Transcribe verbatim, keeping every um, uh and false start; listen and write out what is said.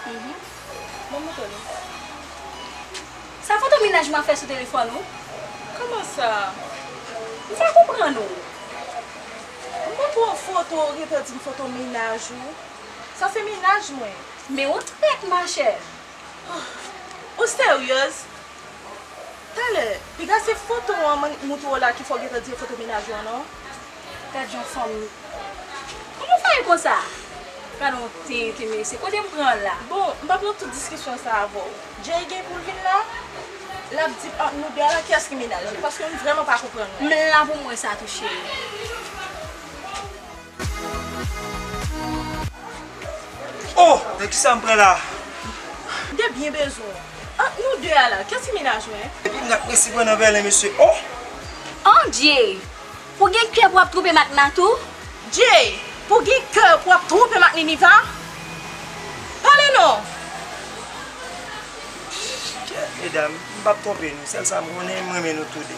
Mhm. Ban m montre nou. Sa foto mennaj mwen ap fè sou telefòn ou? Kòman sa? M pa konprann ou. M pa pran foto ou gentan di m foto mennaj ou. Sa se mennaj mwen. Men ou trèt, machè. Ou seryèz? Talè, piga se foto an mwen moutre w la ki fè w gentan di e foto mennaj ou an non. Gad jan fanm. Kòman w fè konsa? Gad on tenten mesye. Kote m pran l la? Bon, m p ap nan tout diskisyon sa avè w. Jay gen pou l vin la, l ap di ant nou de a la kiyès ki mennaj li, paske m vrèman pa konprann ou. M la pou m wè sa tou, cheri. Oh, men kisa m pran la? M te byen bezwen w. Ant nou de a la, kiyès ki mennaj mwen? Epi m ap resi pran nan vèlen mesye. Oh! Oh, Jay! Pou gen kè pou ap twonpe m ak Natou? Jay, pou gen kè pou ap twonpe m ak Niniva? Pale non! Kè, medam, m p ap twonpe nou. Sèl sa m konnen, m renmen nou toude.